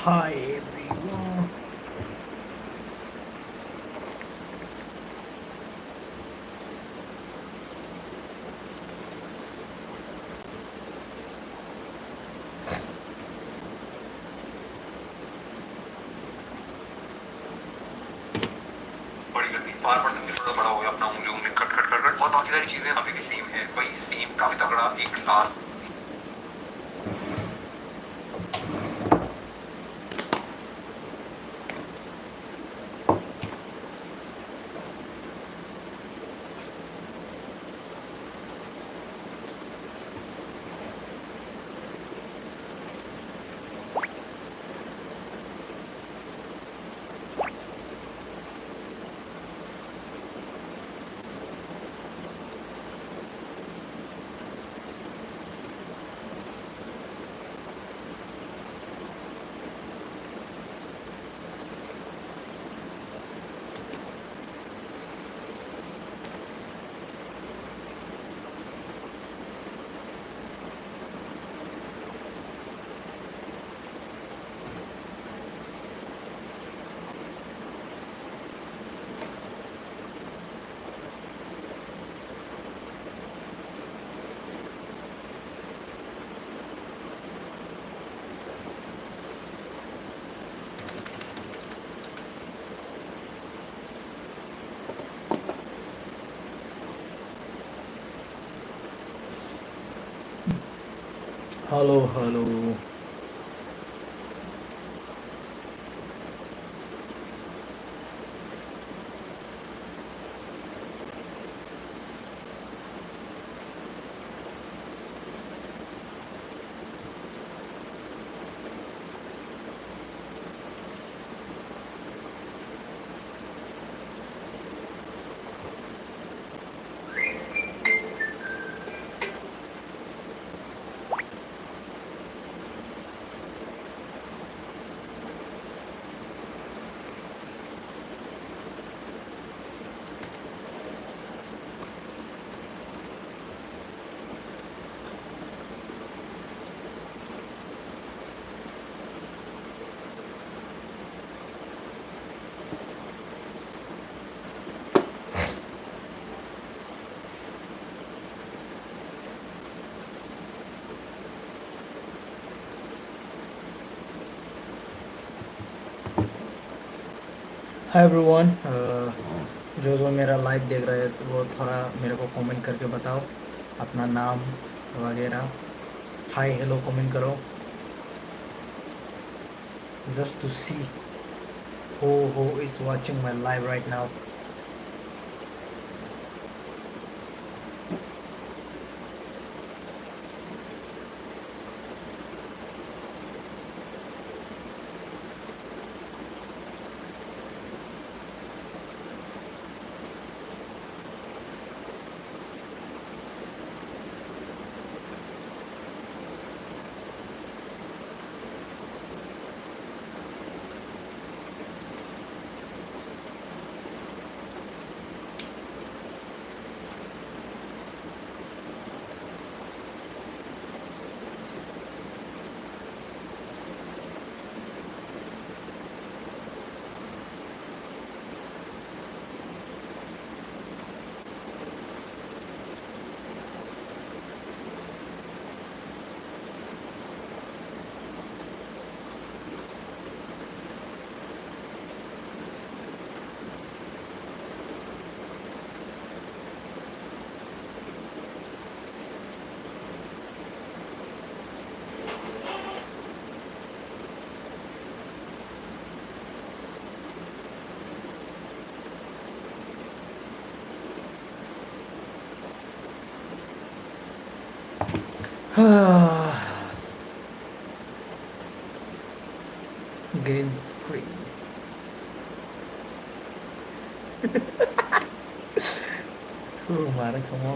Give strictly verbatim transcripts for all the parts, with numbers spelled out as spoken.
Hi everyone. बड़ी गर्मी, बार बार दिन थोड़ा बड़ा हो गया, अपना उंगली उंगली कट कट कट कट, और बाकी सारी चीजें अभी भी सेम है, वही सेम, काफी तगड़ा एक last. Hello, hello. Hi everyone, uh, जो जो मेरा लाइव देख रहे हैं वो थोड़ा मेरे को कमेंट करके बताओ अपना नाम वगैरह। हाय हेलो कमेंट करो। Just to see who who is watching my live right now. Green screen. Thu mare kamo.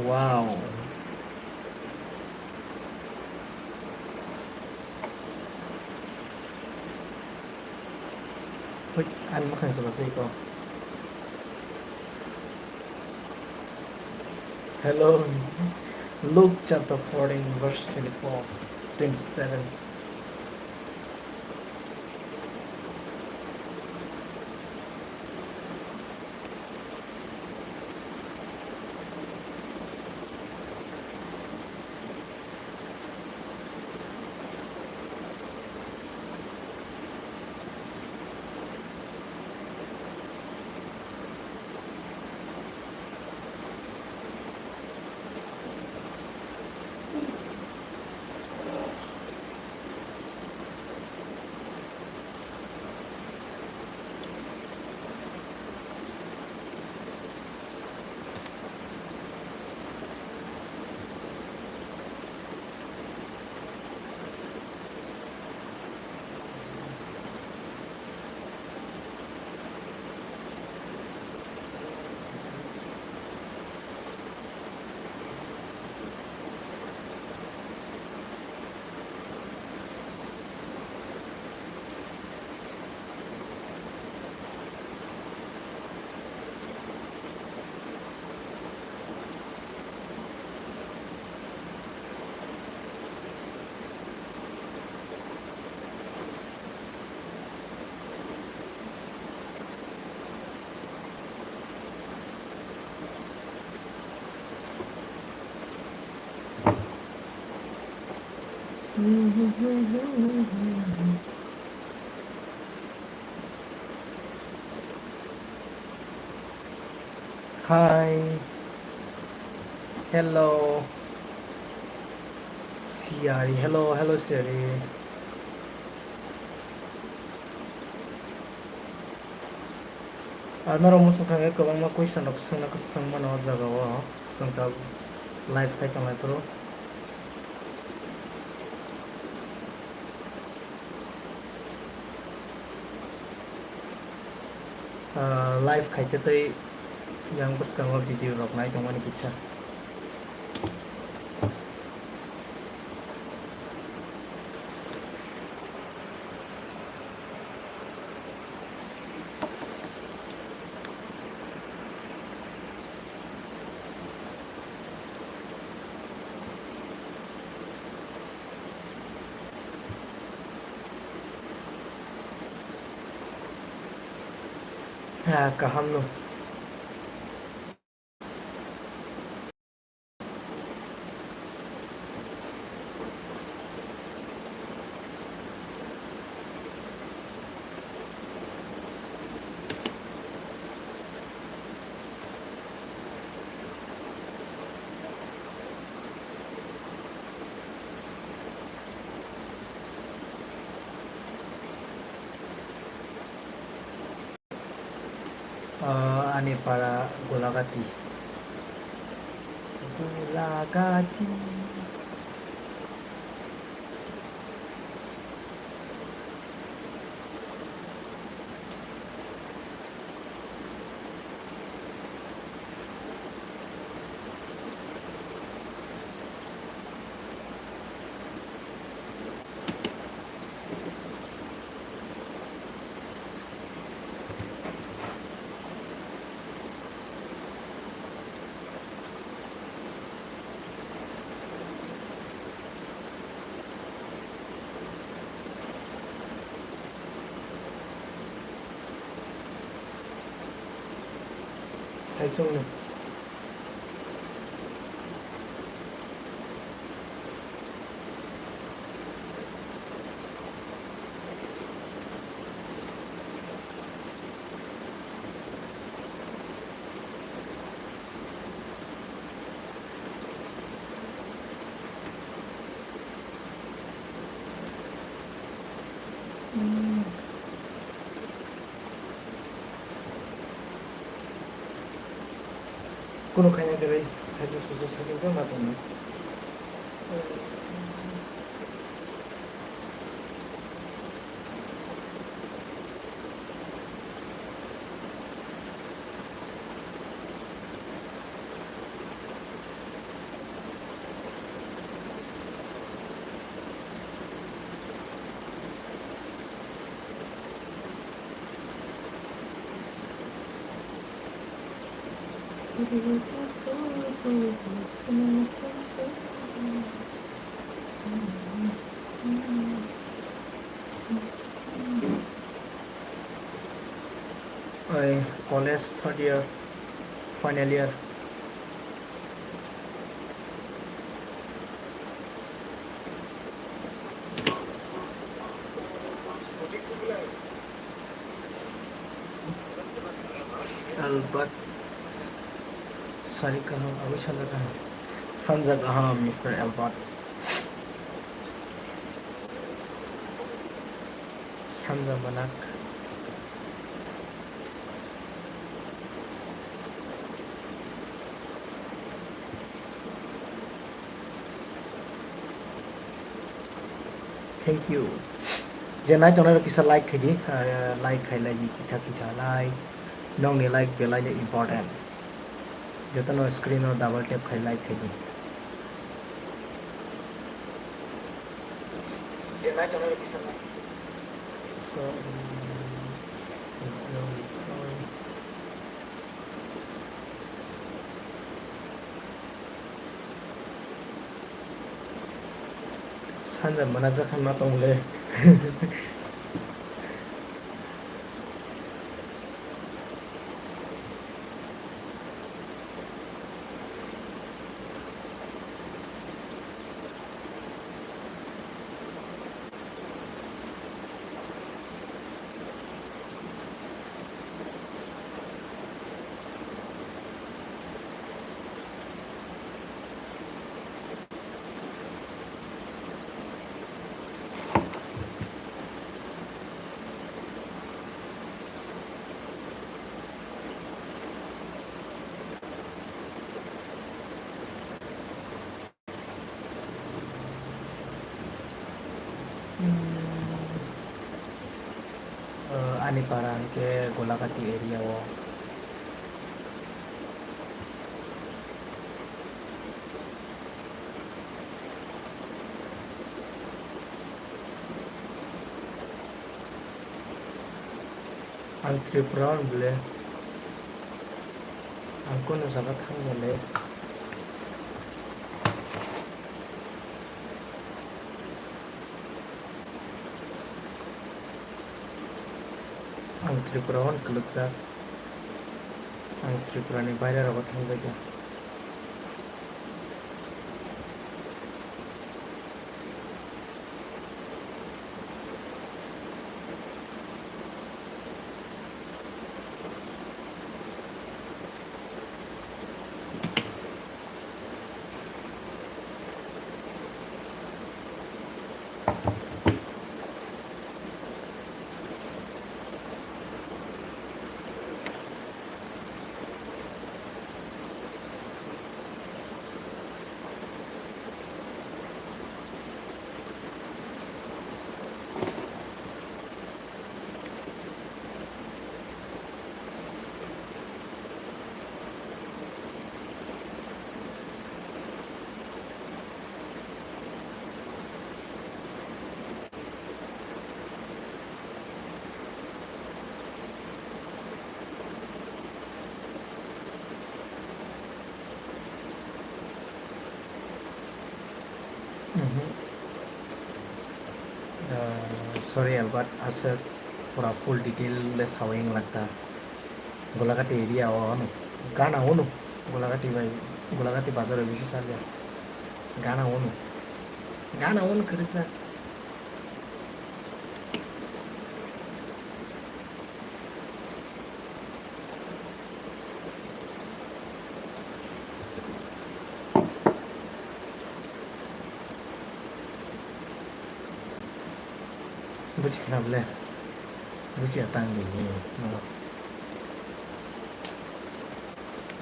Wow. Wait, I'm looking for the sequel. Hello. Luke chapter fourteen, verse twenty-four, twenty-seven. Hi. Hello. Siari. Hello, hello, Siari. Ah, norok muchung thangwi kwbangma question rok swngna kwchang mano o jaga o, chwng ta live khai tonglai phuru. Ah, live khaite tei yang bwskango video rok nai tongmani kisa. Ah, kaham no. Ah, ani para Golagati. Golagati. Saichung. Kunu khaina kwrwi, saichung suchung saichung khe ma tongno. Oi, college third year, final year. Albert. Sari kaham, aboni sanja kaham. Sanja kaham, Mister Albert. Sanja manak. Thank you. Je nai tongnai rok kisa like khai di, ah, like khai lai di, kisa kisa like. Nongni like belai no important. Jotono screen o double tap khai like khai di. Je nai tongnai rok kisa like. Sorry. Sorry, sorry. Sanja mwnakjak khe ma tong le. O, ani para hwnkhe Golagati area o. Ang Tripura hwn bole. Ang kunu jaga thang bole. Ang Tripura hwn kwlwkjak. Ang Tripura ni baire rogo thangjakya. Mhm. Ah, sorry, Albert, aswk pura full detail le sawi wng lakta. Golagati area o ano. Gana ono. Golagati bai, Golagati bazar bai bisi salya. Gana ono. Gana ono kwrwkjak. Buji khna bole. Buji atang de ni.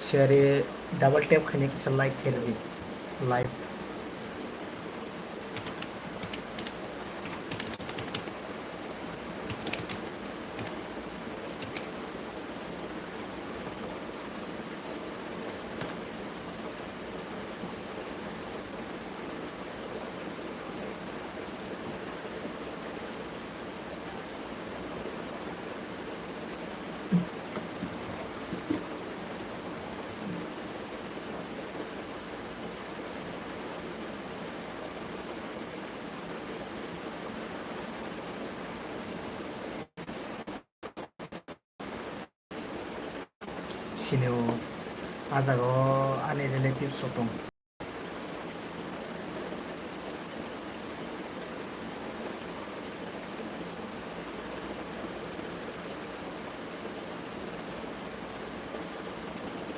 Share double tap khaina kisa like khe di. Like. Bini o, ah jaga o ani relatives rok tong.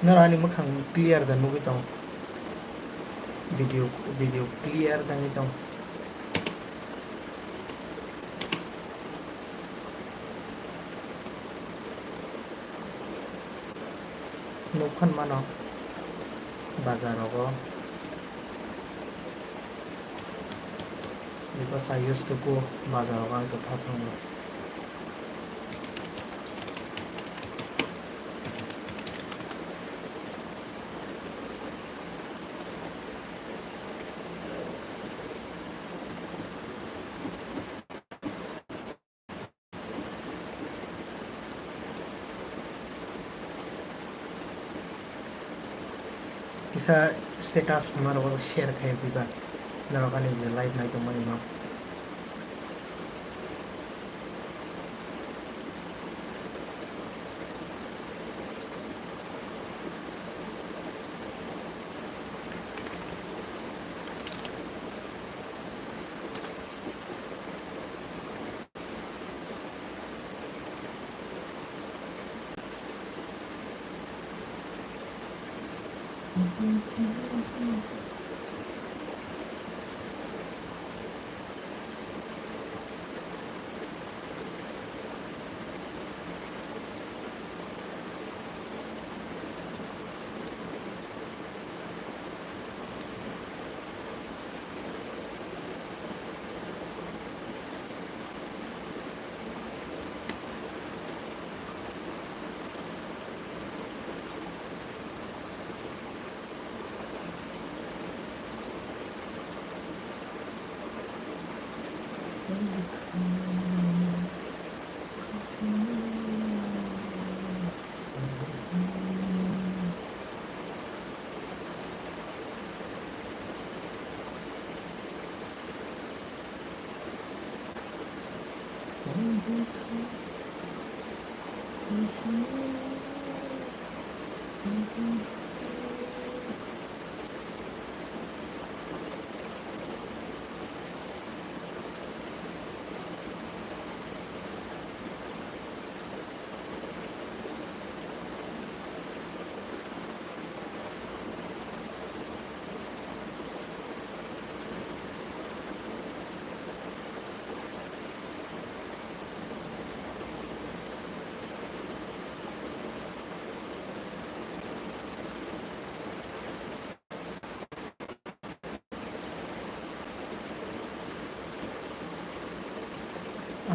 Noro ani mwkhang clear da nugwi tong. Video, video clear da wngwi tong. Nukhan mano bazar rogo. Because I used to go bazar rogo, ang to tha thango. Kisa status ma rogo share khai diba, norok ani je live nai tongmani no.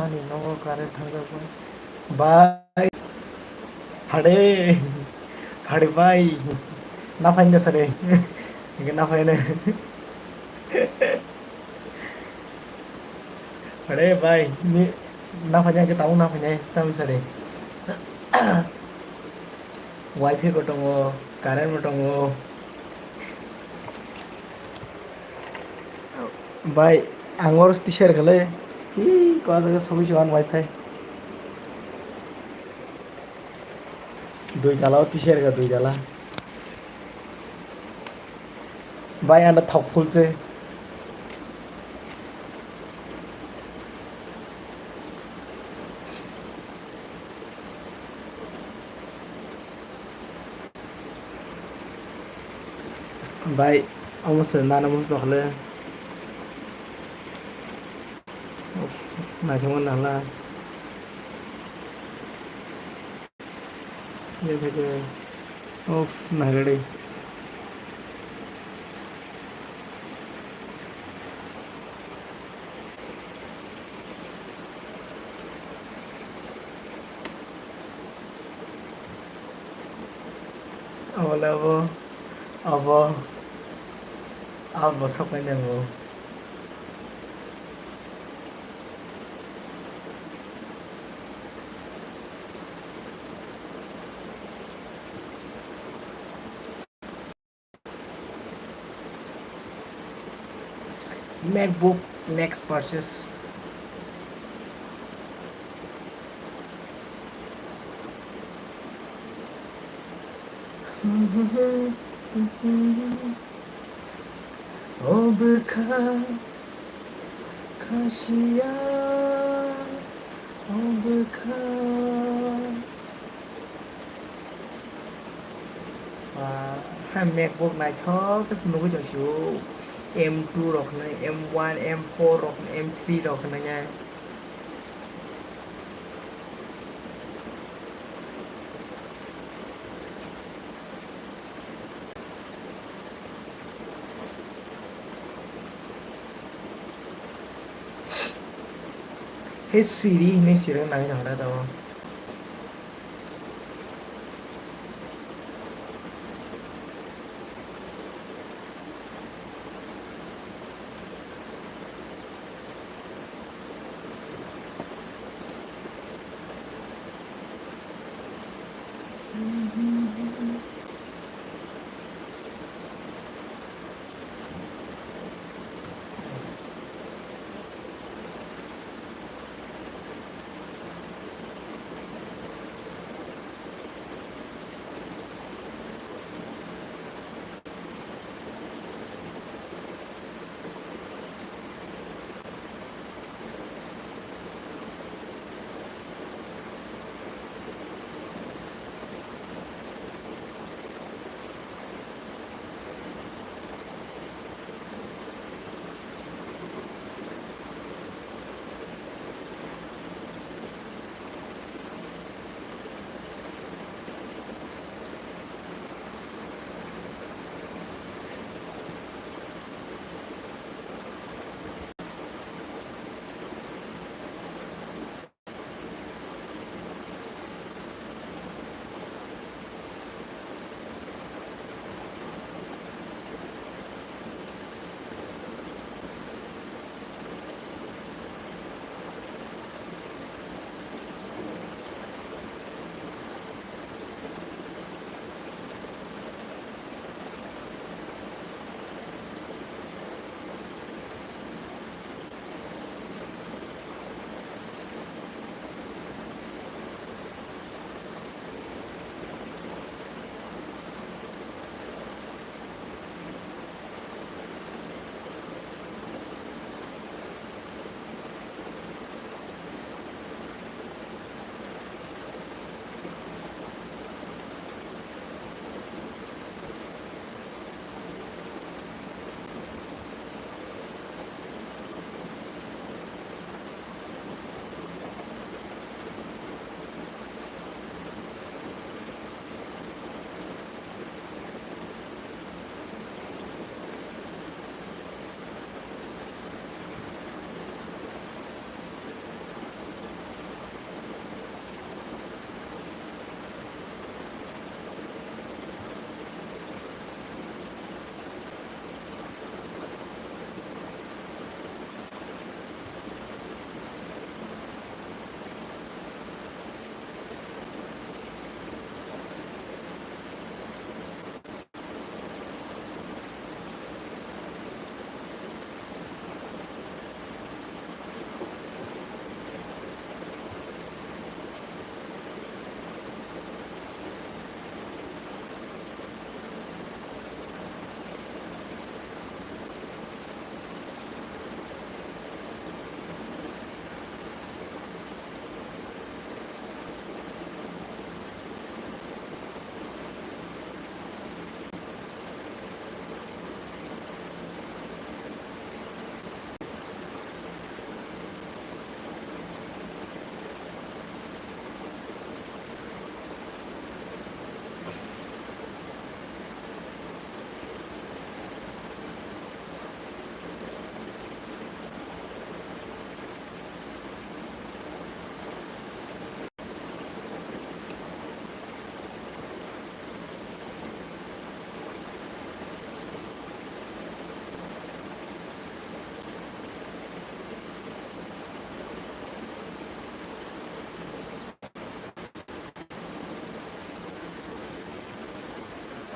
Ani nogo current thangjak bai. Bai. Phade. Phade bai. Na phaina sare. Hingke na phaina. Phade bai. Ni na phaina ke tau na phaina. Tam sare. Wifi bo tongo, current bo tongo. Bai, ang oro twi share khlai. Hi, ko jaga sogwi se wan wifi. Dui tala o twi share kha, dui tala. Bai, ano thok phul se. Bai, omo se nana musu tokhle. Uff, naithokma nangla. Naithokhe. Uff, nairadi. Abole abo, abo, abo sopai nango. MacBook next purchase. O bwkha khasiya, o bwkha. Ah, hai MacBook naithok khe nugwi tong sio. M two rok hwnwi, M one, M four rok hwnwi, M three rok hwnwi. He Siri hinwi sirang nai nang da tao.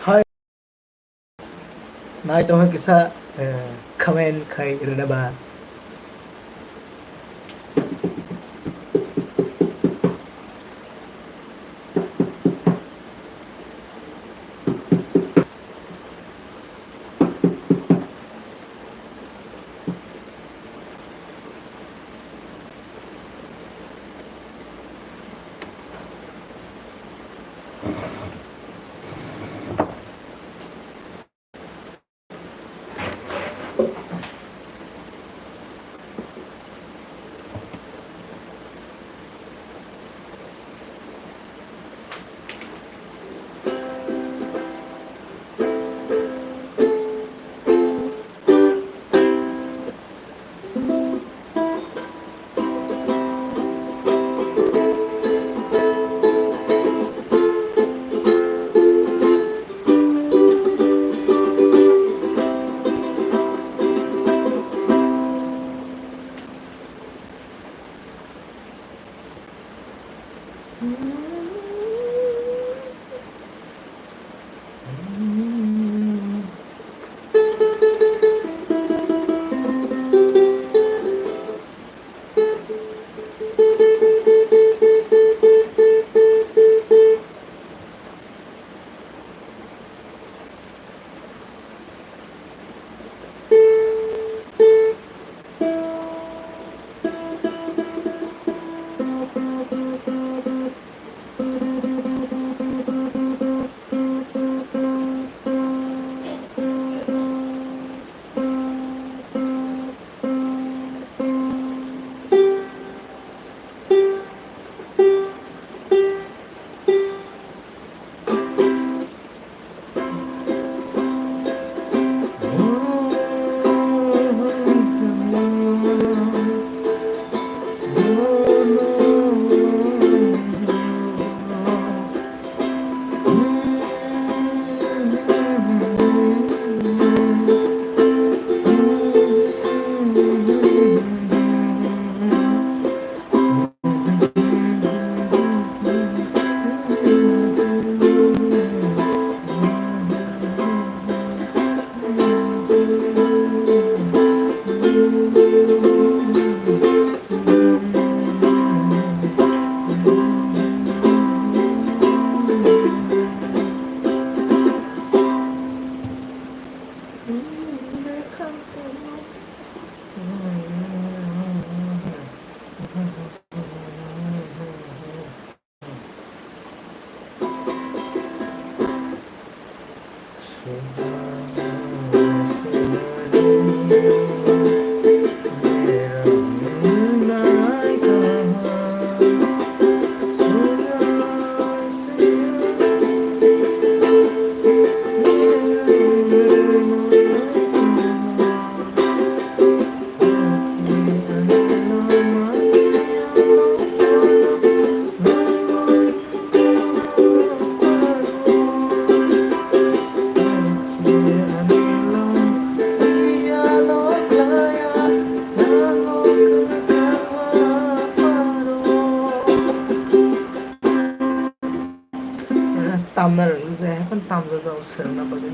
Hai. Nai tongwi kisa, eh, comment khai rwna ba. Tamna rwngjakya, haikhe tamjajak swrwngna bagwi.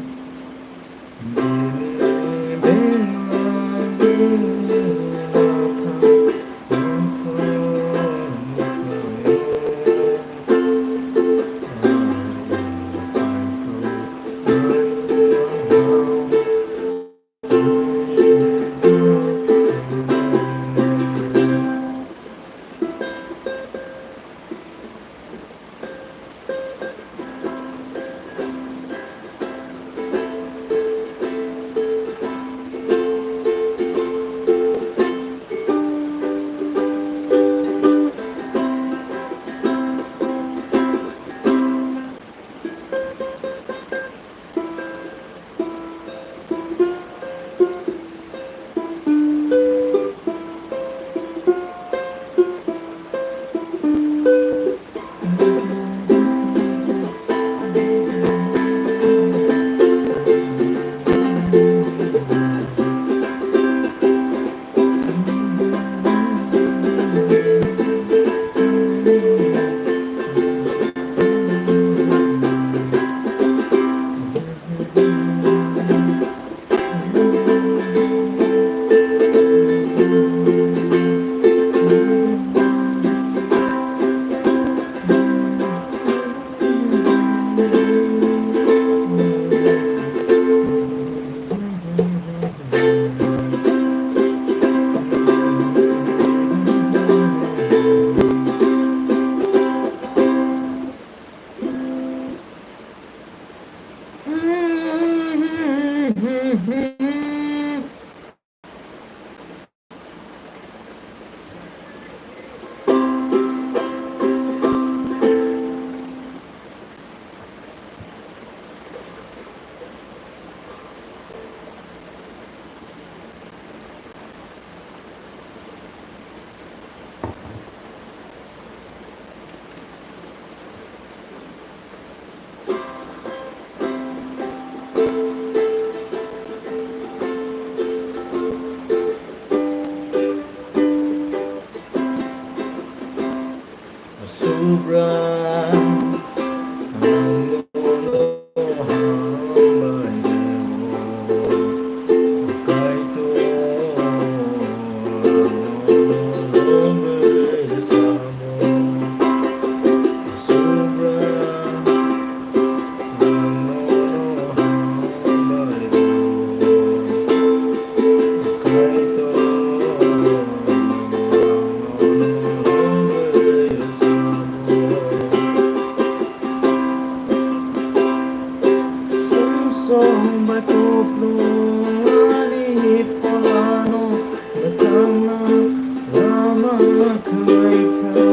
Subra, ang nono hambai rwo, Kaitor, ang nono lobwi samo. Subra, ang nono hambai rwo, Kaitor, ang nono lobwi samo. Sumsok bai kuplung ani pholano mwthangna lama khlaikha.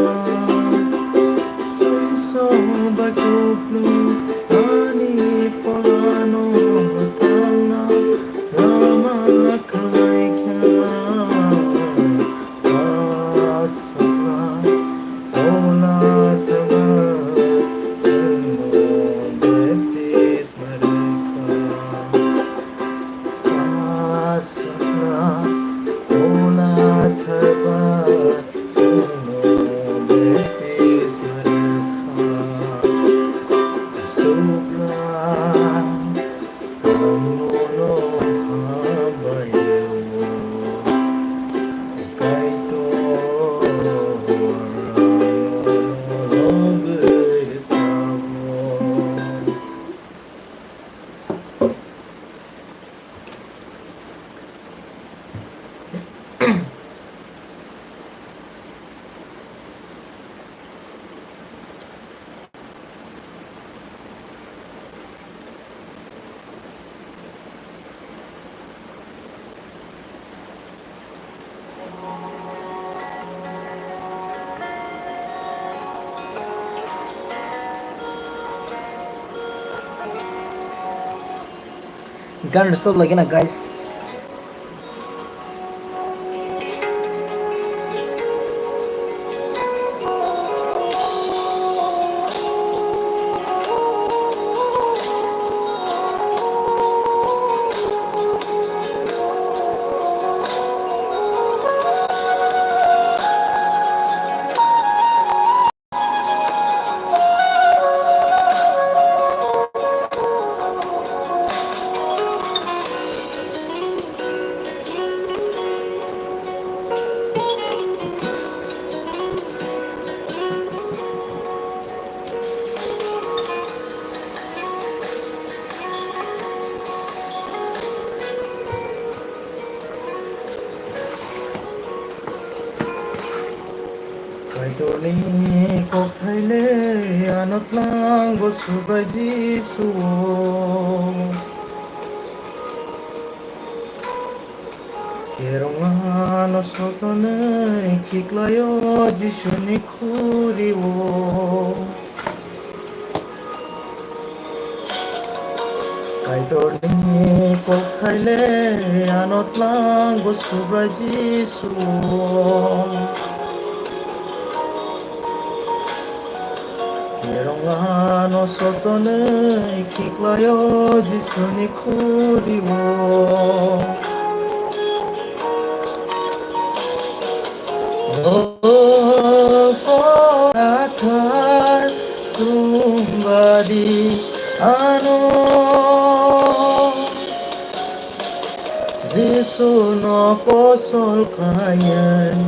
Sumsok bai kuplung ani pholano mwthangna lama khlaikha. Asasla phola thangma chwngno baptisma rwkha. Asasla phola thangma chwngno baptisma rwkha. Subra, ang nono hambai rwo, Kaitor, ang nono lobwi samo. Gan rwchap lai gana, guys. Kaitorni kokthai le ano tlango Subrai Jisuo. Kerongano sotonwi khiklaio Jisuni khurio. Kaitorni kokthai le ano tlango Subrai Jisuo. Kerongano sotonwi khiklaio Jisuni khurio. O Phola Athar, tumbadi ano Jisuno kosol khlaiwi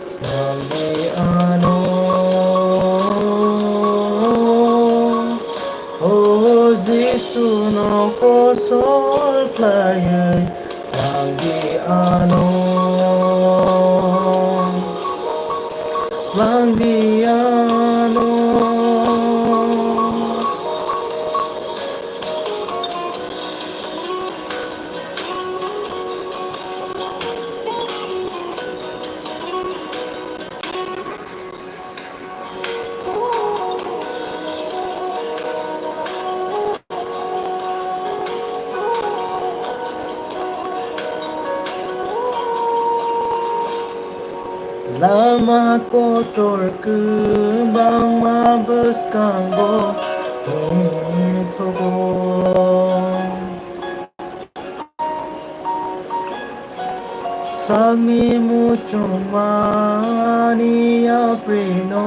snamdi ano. O Jisuno kosol khlaiwi tlangdi ano. Tlangdi ano. Lama kotor kwbangma bwskango himthogo. Sakni muchungmani yaprino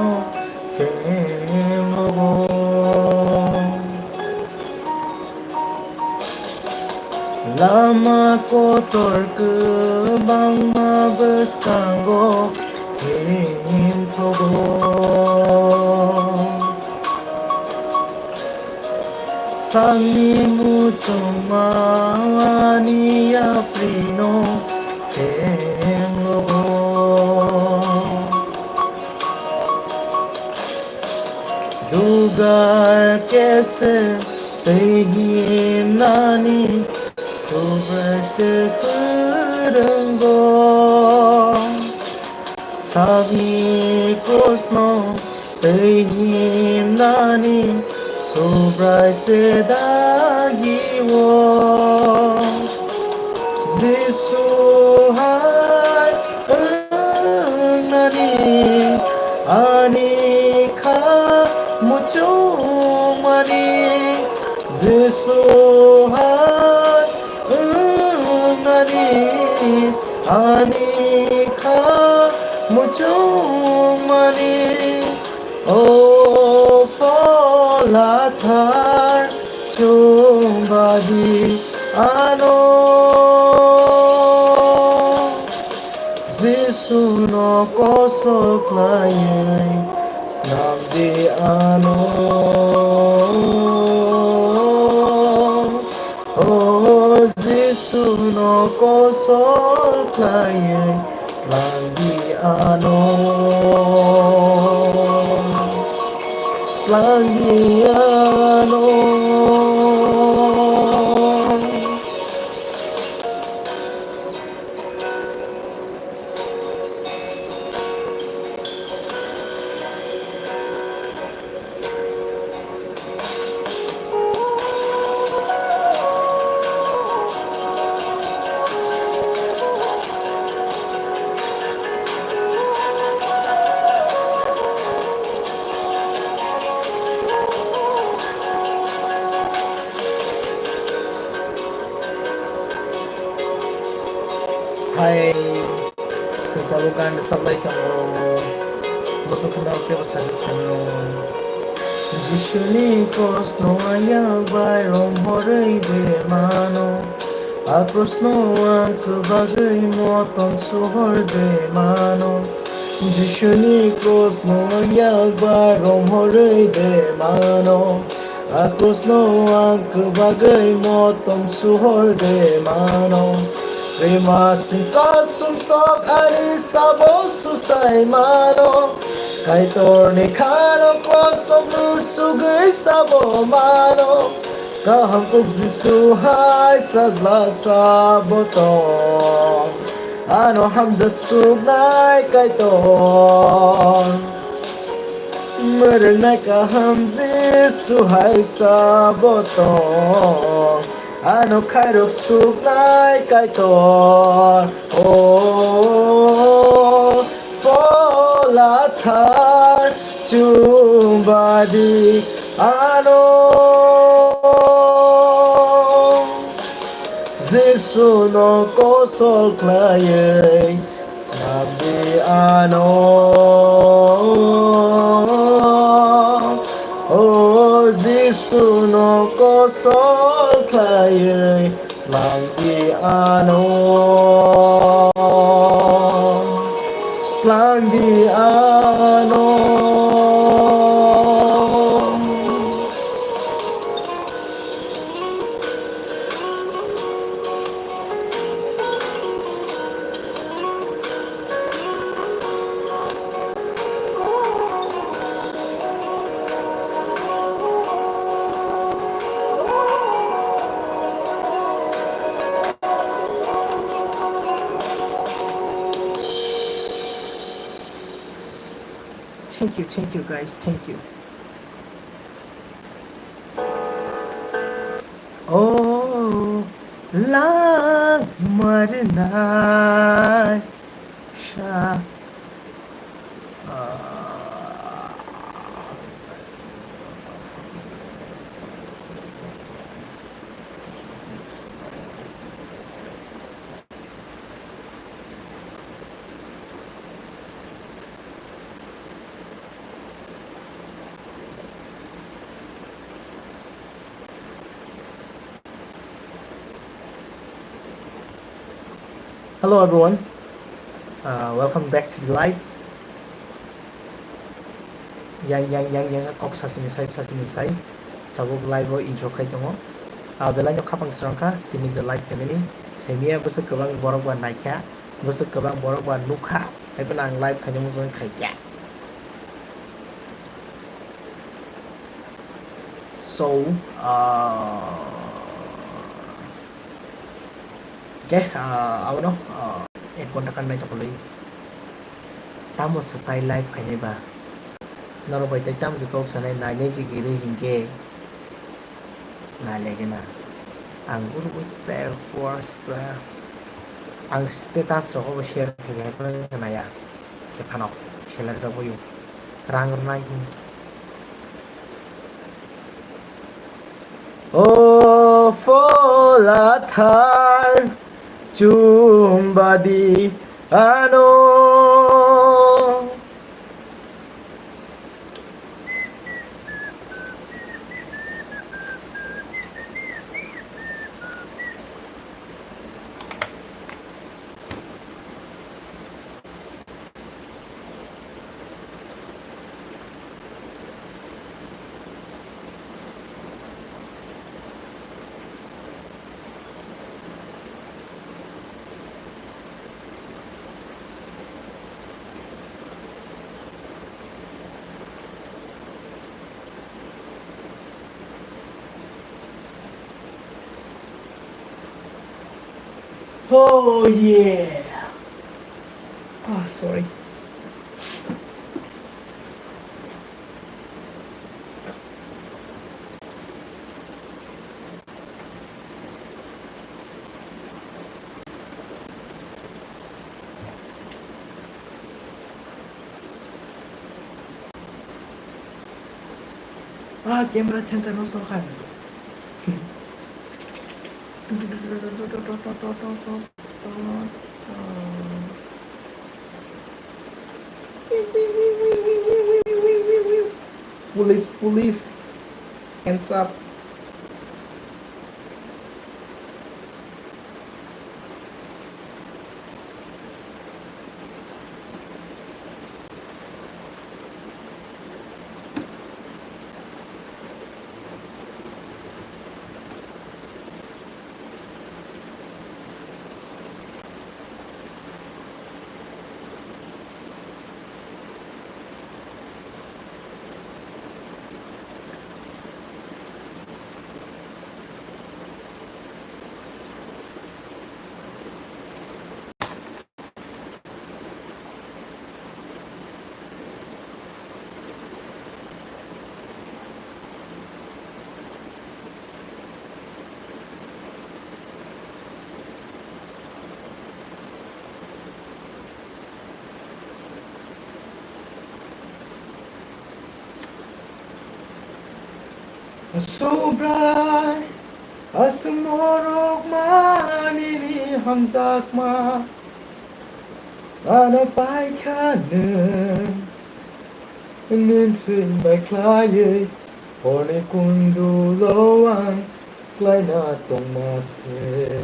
fe Lama kotor kwbangma bwskango himthogo. Sakni muchungma ani yaprino phenglogo. Dugar kese tei himnani Subrai se phwrwngo. Sakni krusno tei himnani Subrai se dagio. Jisu hai wngnani ani kha muchungmani. Jisu hai wngnani ani kha muchungmani. O Phola Thar, chungbadi ano. Jisuno kosol khlaiwi snamdi ano. O Jisuno kosol khlaiwi tlangdi ano. Tlangdi ano. Hai, sengkabo gan rwchap lai tongo. Bwswk kheno teibo suggest khainw. Jisuni krosno ang yak bai romhorwi de mano. A krosno ang kwbagwi motom suhor de mano. Jisuni krosno ang yak bai romhorwi de mano. A krosno ang kwbagwi motom suhor de mano. Rima singsa sumsok ani sabo susai mano. Kaitorni khano kosom rusugwi sabo mano. Kaham kuk Jisu hai sajla sabo tong. Ano hamjak suknai Kaitor. Mwrwngnai kaham Jisu hai sabo tong. Ano khairok suknai Kaitor. O Phola Thar, chungbadi ano. Jisuno kosol khlaiwi snamdi ano. O Jisuno kosol khlaiwi tlangdi ano. Tlangdi ano. Thank you, thank you, guys, thank you. Oh, lang marnai sha. Ah. Hello everyone, uh, welcome back to the live. Yang yang yang yang kok sasini sai sasini sai. Sabuk live o intro khai tongo. Ah, belai no khapang srang kha tini je live family. Saimiya bwswk kwbang borok ba naikha, bwswk kwbang borok ba nukha. Haiphano ang live khaina mujung khaikha. So, uh, okay, uh, abono, uh, ek ghonta kan nai tokolwi. Tamo swtai live khainai ba? Norok bai tei tamjwk kok sanai nainai jigwi rwi hinkhe nailaigena. Ang guru style four style. Ang status rogo bo share khaikhe phano sanaya. Khe phano seler jagwi. Rang rwnai. O phola thar chumbadi ano. Oh yeah. Ah, sorry. Ah, camera center no song kha. Police, police, hands up. Subrai, aswk norok manini hamjakma, ano paikha nwng, nwng thwng bai khlaiwi, horni kundulo ang klaina tongma se.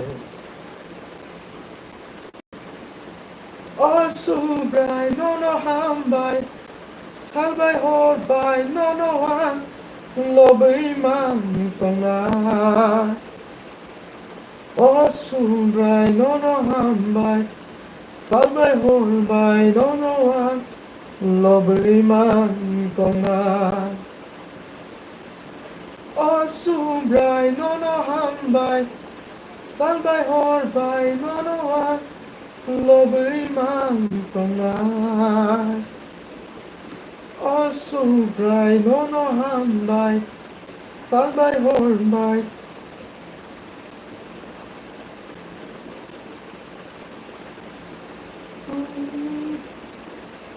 O Subrai nono hambai, salbai horbai nono ang lobwi mang tongnai. O Subrai nono hambai, salbai horbai nono ang lobwi mang tongnai. O Subrai nono hambai, salbai horbai nono ang lobwi mang tongnai. O Subrai nono hambai, salbai horbai.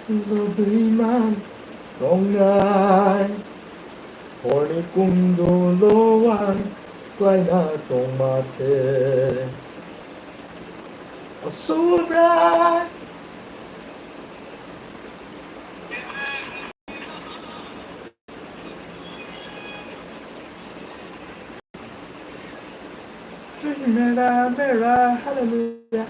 Lobwi mang tongnai, horni kundulo ang klaina tongma se. O Subrai. Mera, mera, hallelujah.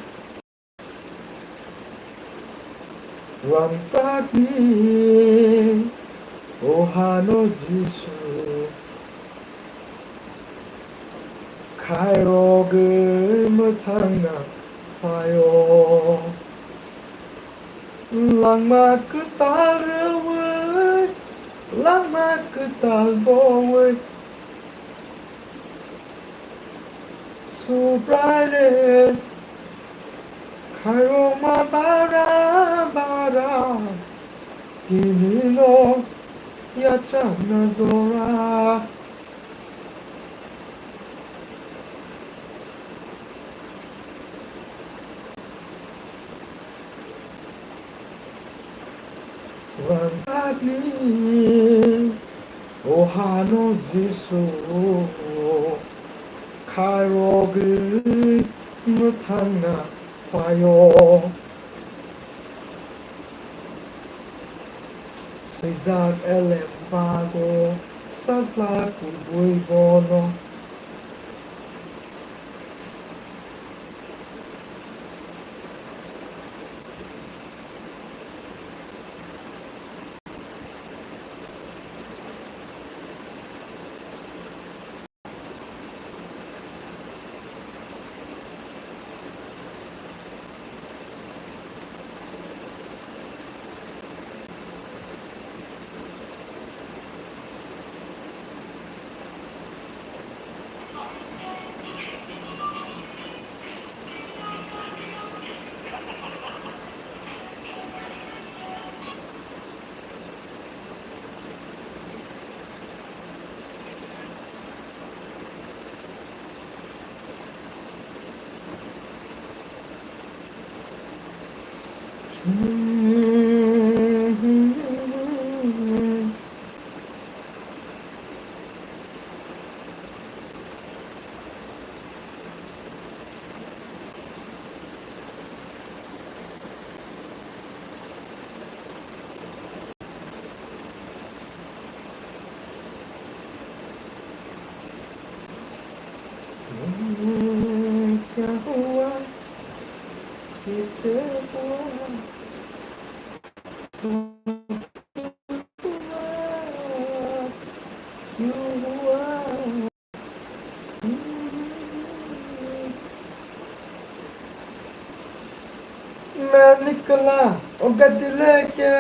Wngsakni o hano Jisu khairogwi mwthangna phaio. Langma kwtal rwui, langma kwtal bowui, Subraile khairokma bara bara, tinino yachakna jora. Wngsakni o hano Jisu khairogwi mwthangna phaio. Swijak elem bago sajla kubui bono. क्या हुआ? कैसे हुआ? क्यों हुआ? Manikla, ogadileke.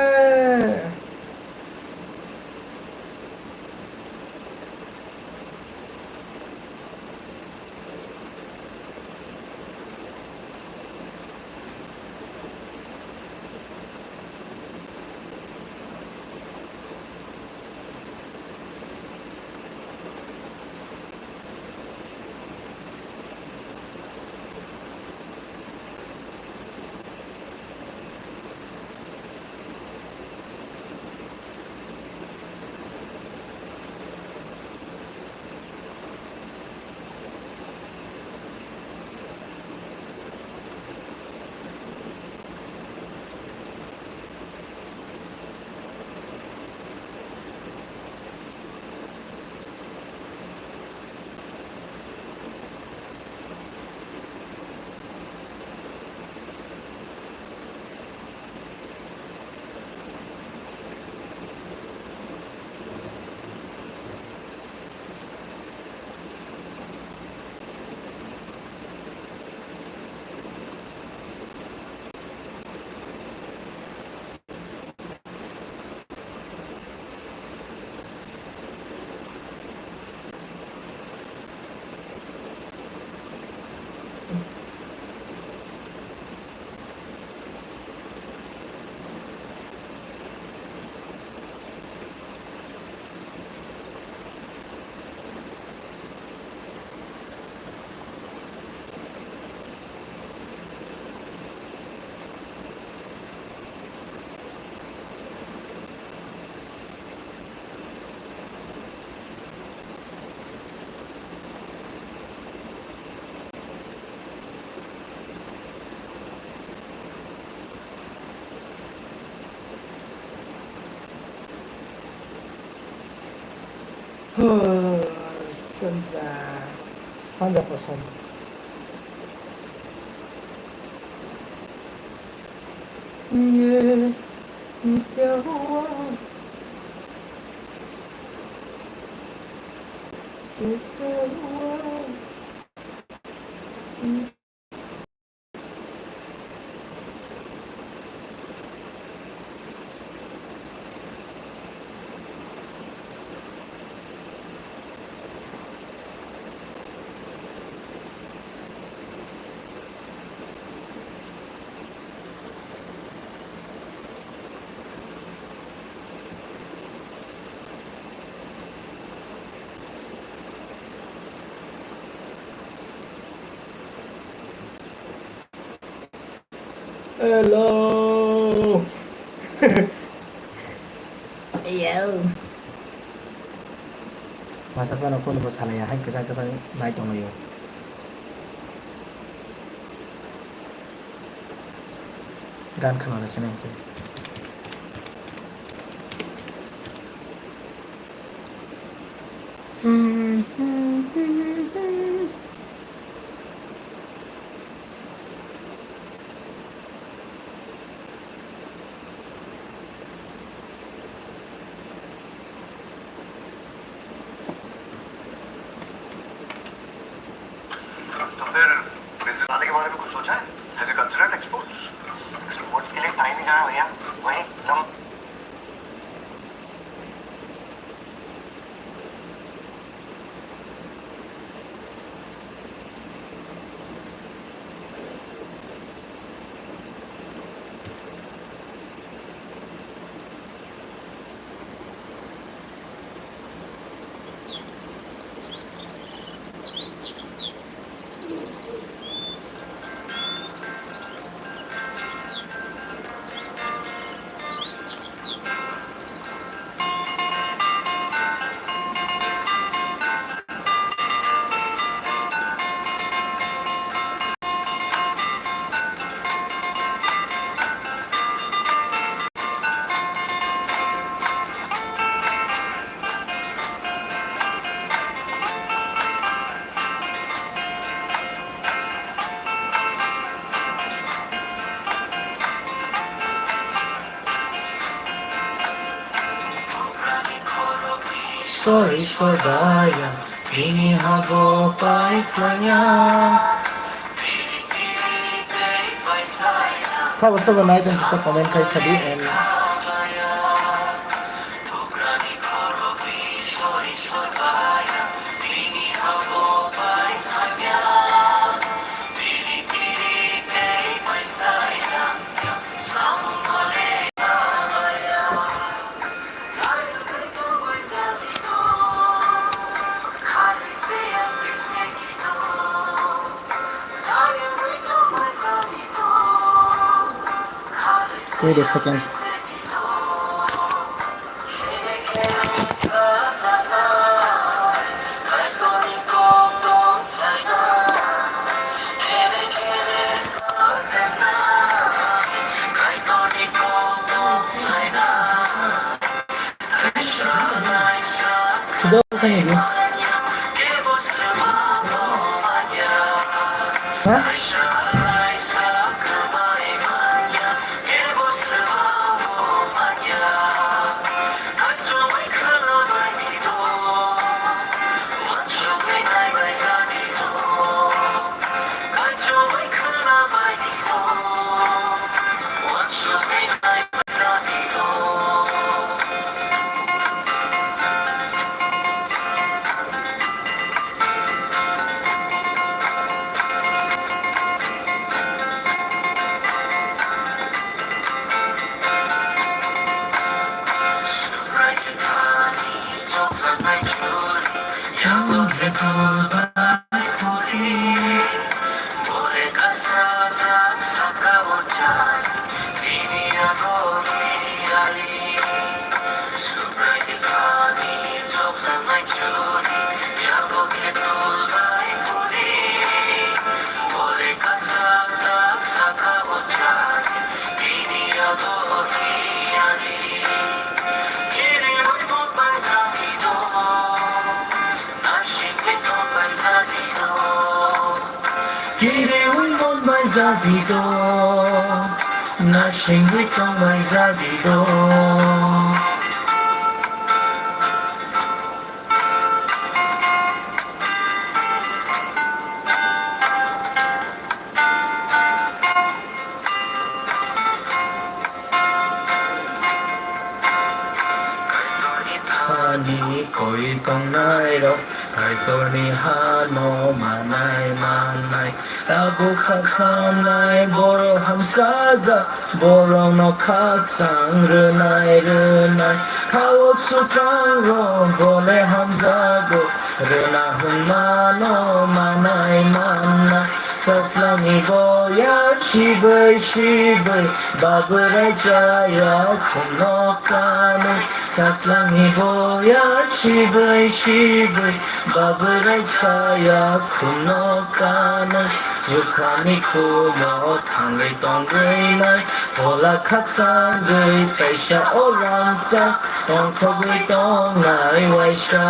Sanja, sanja kosom. Ye, Hello. Yo. Masa phano phone bo salaiya, hai kwchang kwchang nai tonglaio. Gan khwnana se nang khe. तो फिर बिजनेस आने के बारे में कुछ सोचा है? Have you considered exports? Exports के लिए टाइम ही कहाँ है भैया, वही lump- Sorry, sorry, baya. Bini hago pai khlaiya. Sabo sabo nai tong kisa comment khai sadi and Wait a second. Sudah bukan ini. Hah? Kiriwi mon bai jati to, nasi Wngwi tongmai jadi do. Kaitorni thani koi tongnai rok, Kaitorni hano manai mannai. Tabuk kha khamnai borok hamsajak, borokno khakchang rwnai rwnai. Khao sutrang rok bole hamjago, rwna hwnmano manai mannai. Saslangni boyar sibwi sibwi, babrai chaya khumno kanwi. Saslangni boyar sibwi sibwi, babrai chaya khumno kanwi. Jukhani khumao thangwi tongwi nai, phola khakchangwi taisa o rangchak, tongthogwi tongnai waisa.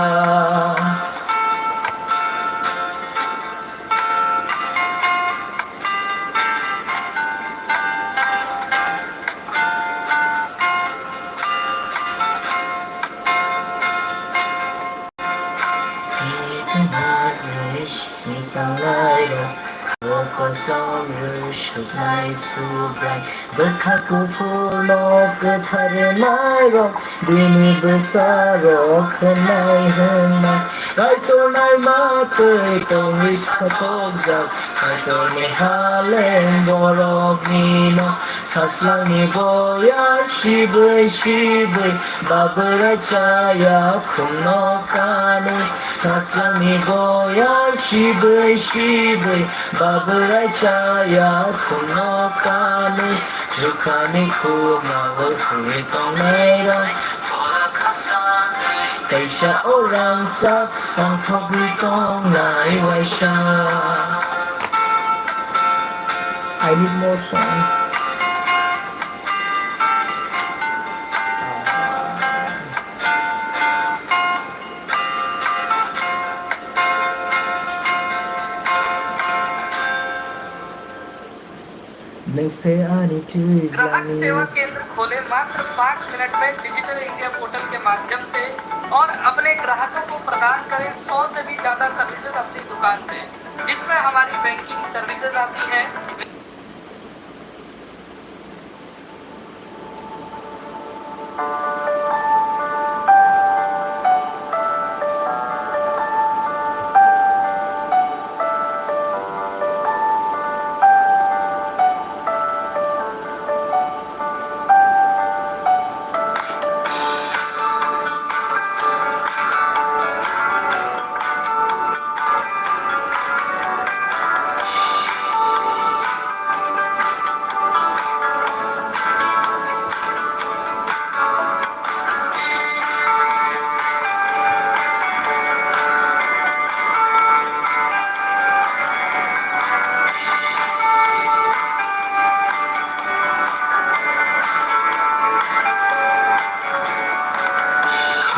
Kosom rwsuknai Subrai, bwkha kuphurno kwtharnairok, bini bwsarok khwnai hwnna. Kaitor naima twi tongwi sakokjak, Kaitorni haleng boroknino. Saslangni boyar sibwi sibwi, babrai chaya khumno kanwi. Saslangni boyar sibwi sibwi, babrai chaya khumno kanwi. Jukhani khumao thangwi tongnairok, phola khakchangwi taisa o rangchak, tongthogwi tongnai waisa. I need more song. Nwng se ani twi ग्राहक सेवा केंद्र खोलें मात्र पाँच मिनट में digital India portal के माध्यम से और अपने ग्राहकों को प्रदान करें सौ से भी ज्यादा सर्विसेज अपनी दुकान से, जिसमें हमारी बैंकिंग सर्विसेज आती हैं।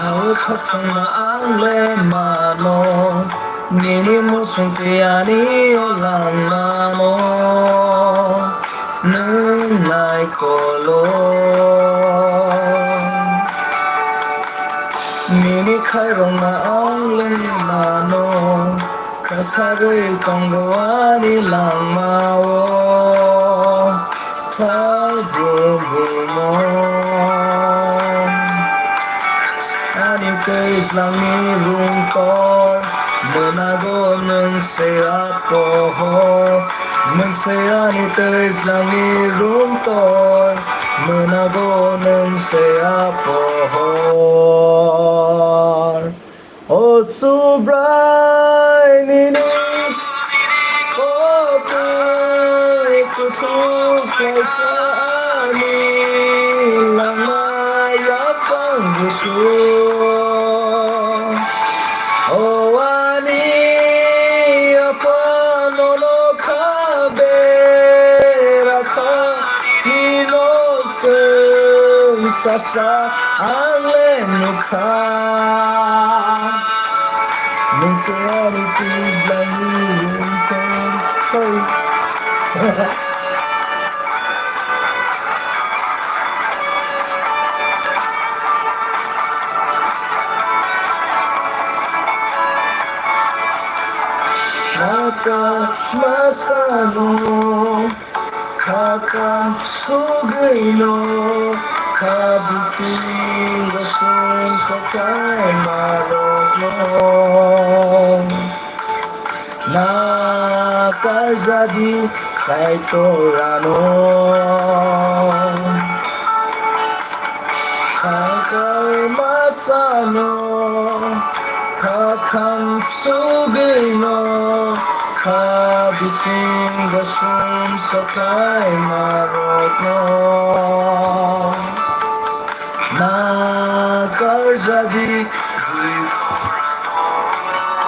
Khao khasangma ang le mano, nini muchung twi ani o langmano nwng nai kolo. Nini khairokma ang le mano, khasagwi tongo ani langmao. Sal brum brum o. Ani twijlangni rungtor, mwnago nwng se a pohor. Nwng se ani twijlangni rungtor, mwnago nwng se a pohor. O Subrai nini koktwmwi kuthuk khlai kha ani langma yaphang busu. O ani yapha nono kha bera kha. Hino chwng sasa ang le nukha. Nwng se ani twijlangni rungtor. Sorry. Masano kha kham sugwino kha bisingo sum soklai marokno nakarjadi Kaitorano. Khangkhar masano kha kham sugwino kha bisingo sum soklai marokno nakarjadi.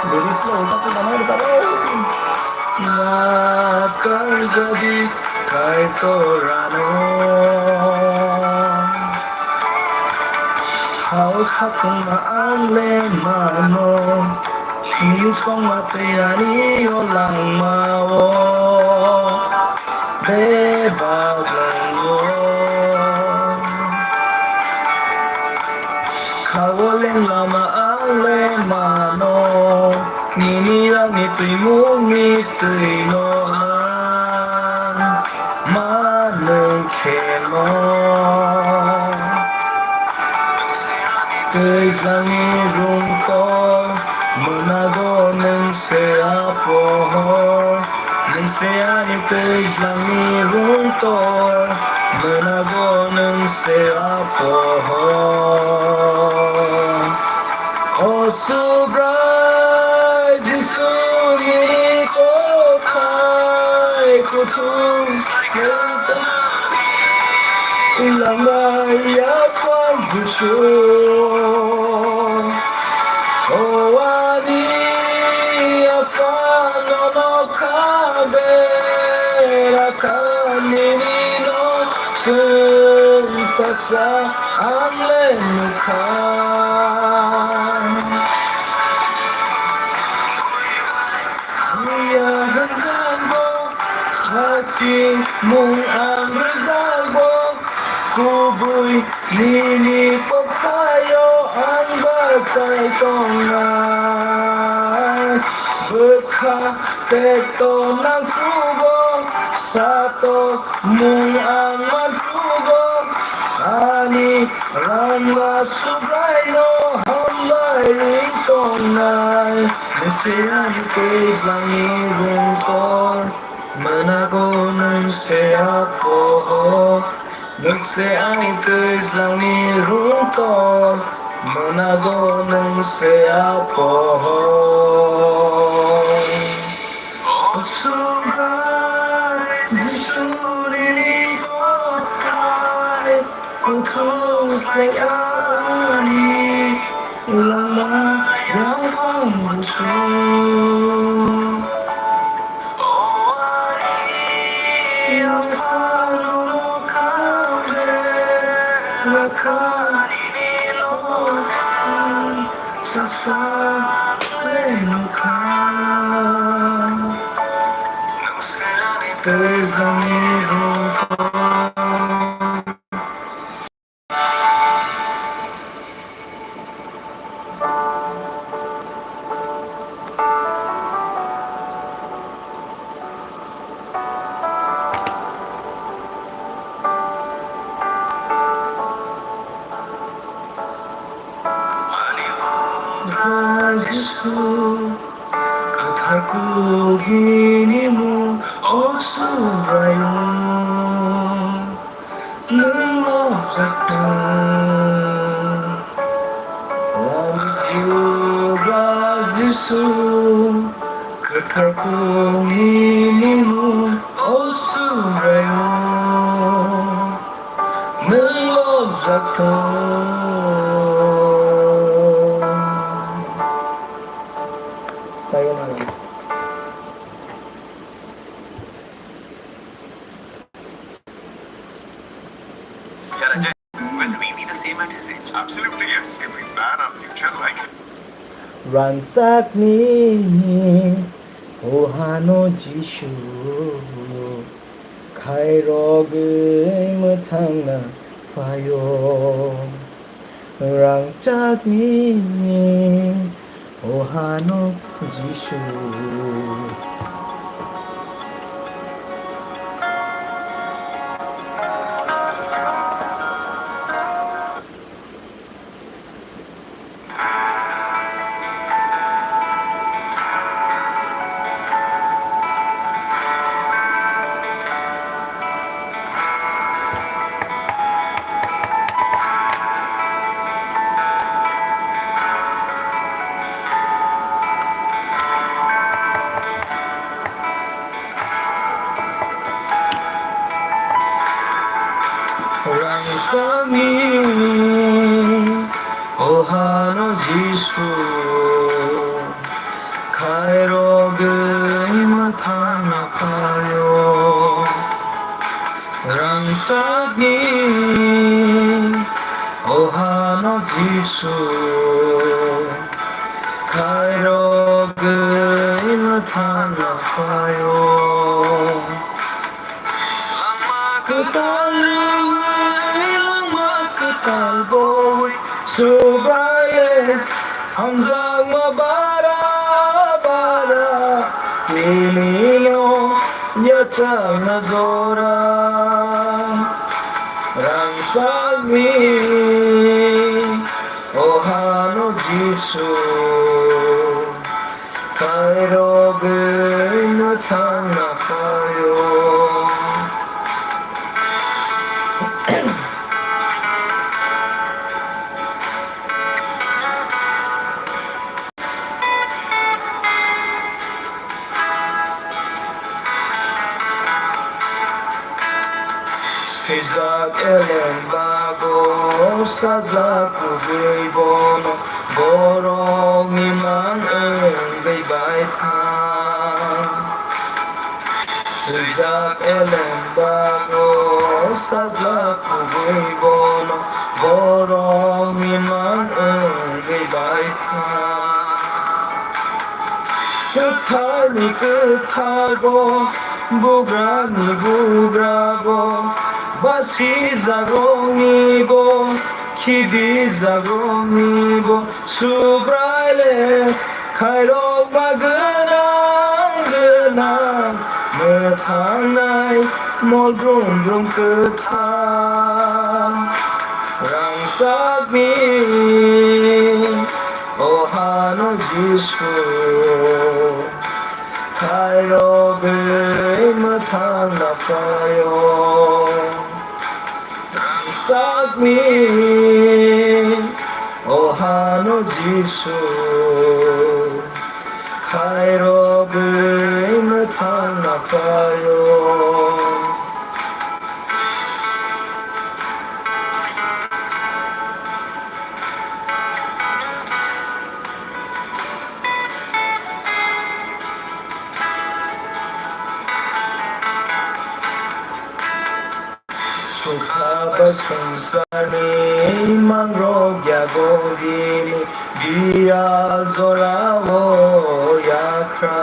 Lyrics no ulta pulta no rwchabo. Nakarjadi Kaitorano. Hao khatungma ang le mano, hini songma tei ani o langmao bebak lango. Khao leng lama ang le mano, nini yakni twimungni twino ang manwng kheno. Twijlangni rungtor mwnago nwng se a pohor. Nwng se ani twijlangni rungtor, mwnago nwng se a pohor. O Subrai Jisuni kothai kuthum lamai aphang buchu. O ani Apha, nono kha bera kha nini no chwng sasa ang le nukha. Ang ya hwnjakgo, haching mung ang rwjakgo, kubui nini kokthaio ang bachai tongnai. Bwkha tekto nangsugo, sato mung ang masugo, ani rangma Subraino hambai ring tongnai. Nwng se ani twijlangni rungtor, mwnago nwng se a pohor. Nwng se ani twijlangni rungtor, mwnago nwng se a pohor. O Subrai Jisu nini kothai, kuthum slai ani lama yaphang buchu. O ani Apha, nono kha bera kha nini no chwng sasa le nukha. Nwng se ani twijlangni rungtor. Ani Bagra Jisu, kwthar kukni mung o Subraiyung. Nwng lobjak thung. Ani Pugra Jisu, kwthar kukni mung o Subraiyung. Nwng lobjak thung. Sayonara. Will we be the same at his age? Absolutely yes. If we plan our future like him. Rangchakni o hano Jisu khairogwi mwthangna phaio. Rangchakni o hano Jisu Rangchakni o hano Jisu khairogwi mwthangna phaio. Rangchakni o hano Jisu khairogwi mwthangna phaio. Langma kwtal rwui, langma kwtal boi, Subraile hamjakma bara bara, tinino yachakna jora. Rangchakni o hano Jisu khairogwi mwthangna phaio. Swijak elembago sajla kubui bono, borokni mang wngwi baithang. Swijak elembago sajla kubui bono, borokni mang wngwi baithang. Kwtharni kwthar bo, bugrani bugra bo, basijakrokni bo, khibijakrokni bo, Subraile khairokma gwnang gwnang, mwthangnai mol brum brum kwthar. Rangchakni o hano Jisu khairogwi mwthangna phaio. Rangchakni o hano Jisu khairogwi mwthangna phaio. Chukha bai swngcharni mangrok yago bini biyal jorao yakhra.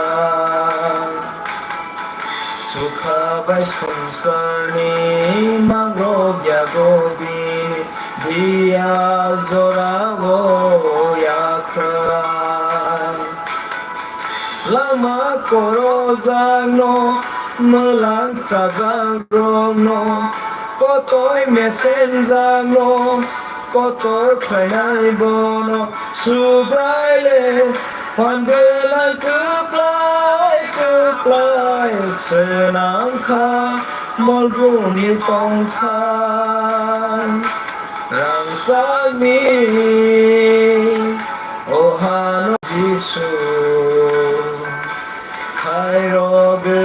Chukha bai swngcharni mangrok yago bini biyal jorao yakhra. Lama korojakno, mwlang chajakrokno, kotoi mesenjakno, kotor khlainai bono Subraile phan gwnang kwplai kwplai swnamkha molbumni tongthai. Rangchakni o hano Jisu khairogwi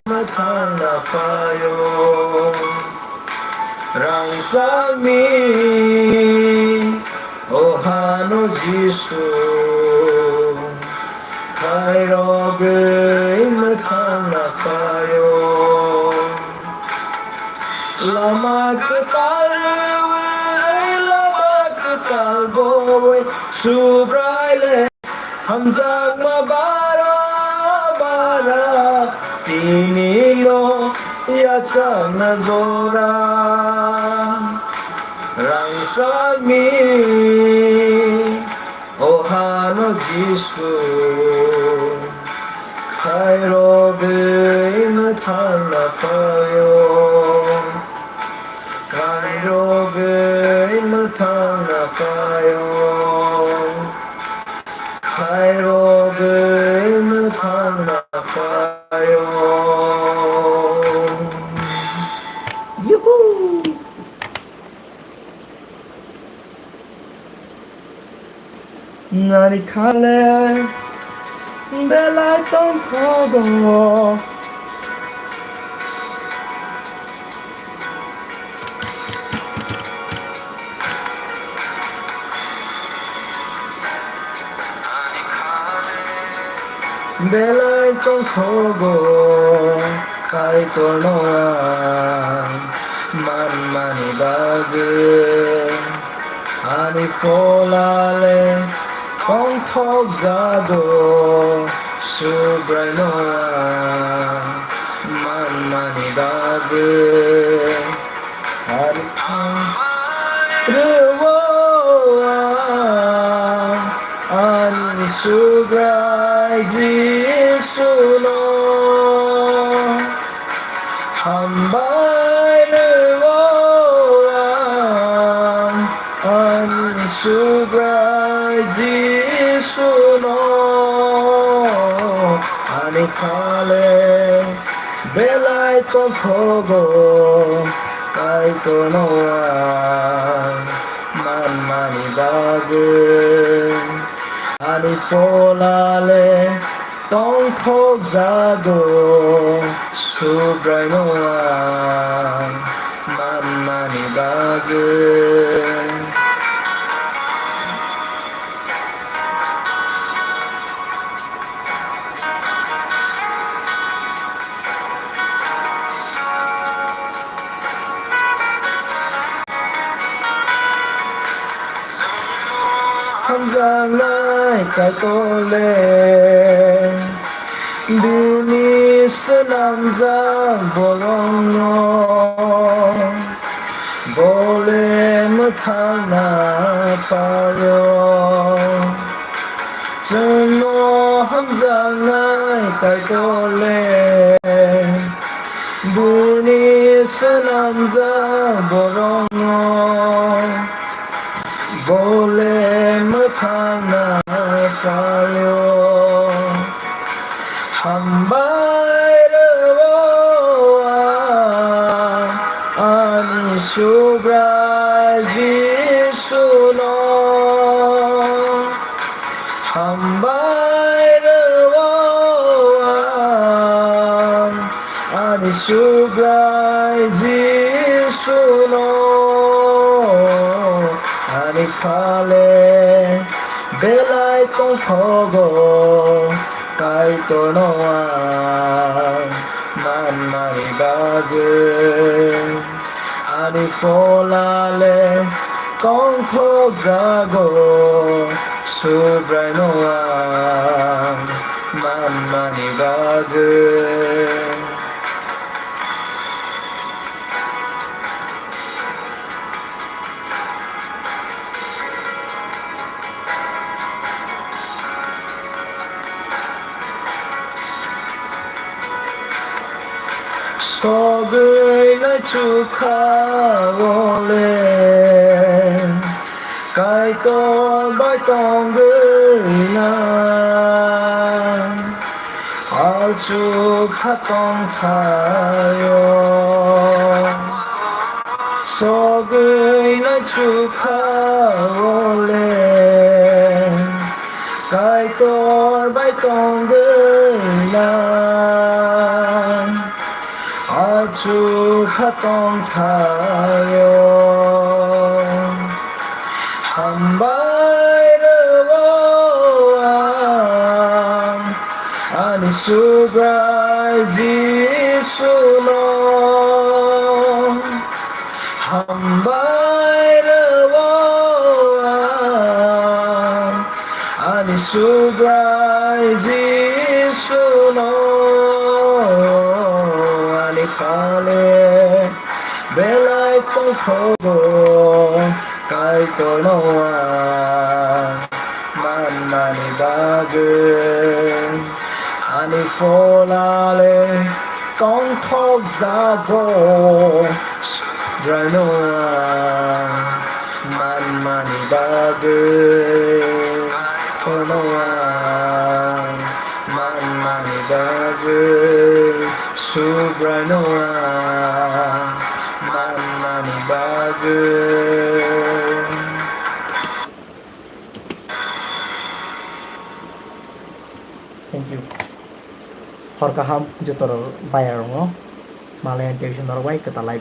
mwthangna phaio. Rangchakni o hano Jisu khairogwi mwthangna phaio. Lama kwtal rwui, lama kwtal boi, Subraile hamjakma bara bara, tinino yachakna jora. Rangchakni o hano Jisu khairogwi mwthangna phaio. Khairogwi mwthangna phaio. Khairogwi mwthangna phaio. Yuhu! Nani khale belai tongthogo. Belai tongthogo Kaitorno ang manmani bagwi, ani pholale tongthokjago Subraino ang manmani bagwi. Ani pha-, rwo ang ani Subrai Jisuno. Hambai rwo ang ani Subrai Jisuno. Ani khale belai tongthogo Kaitorno ang manmani bagwi, ani pholale tongthokjago Subraino ang manmani bagwi. Hamjaknai Kaitorle bini swnamjak borokno bole mwthangna phaio. Chwngno hamjaknai Kaitorle bini swnamjak borokno bole mwthangna phaio. Hambai rwo ang ani Subrai Jisuno. Hambai rwo ang ani Subrai Jisuno. Ani khale belai tongthogo Kaitorno ang manmani bagwi. Ani pholale tongthokjago Subraino ang manmani bagwi. Sogwi naichukha ole Kaitor bai tongwi na. Achukha tongthaio. Sogwi naichukha ole Kaitor bai tongwi na. Achukha tongthaio. Hambai rwo ang ani Subrai Jisuno. Hambai rwo ang ani Subrai Jisuno. Ani khale belai tongthogo Kaitorno ang manmani bagwi. Ani pholale tongthokjago Subraino ang manmani bagwi. Kaitorno ang manmani bagwi. Subraino ang manmani bagwi. Thank you. Hor kaham joto bayarokno. Malayan tuition norok bai kwtal lai.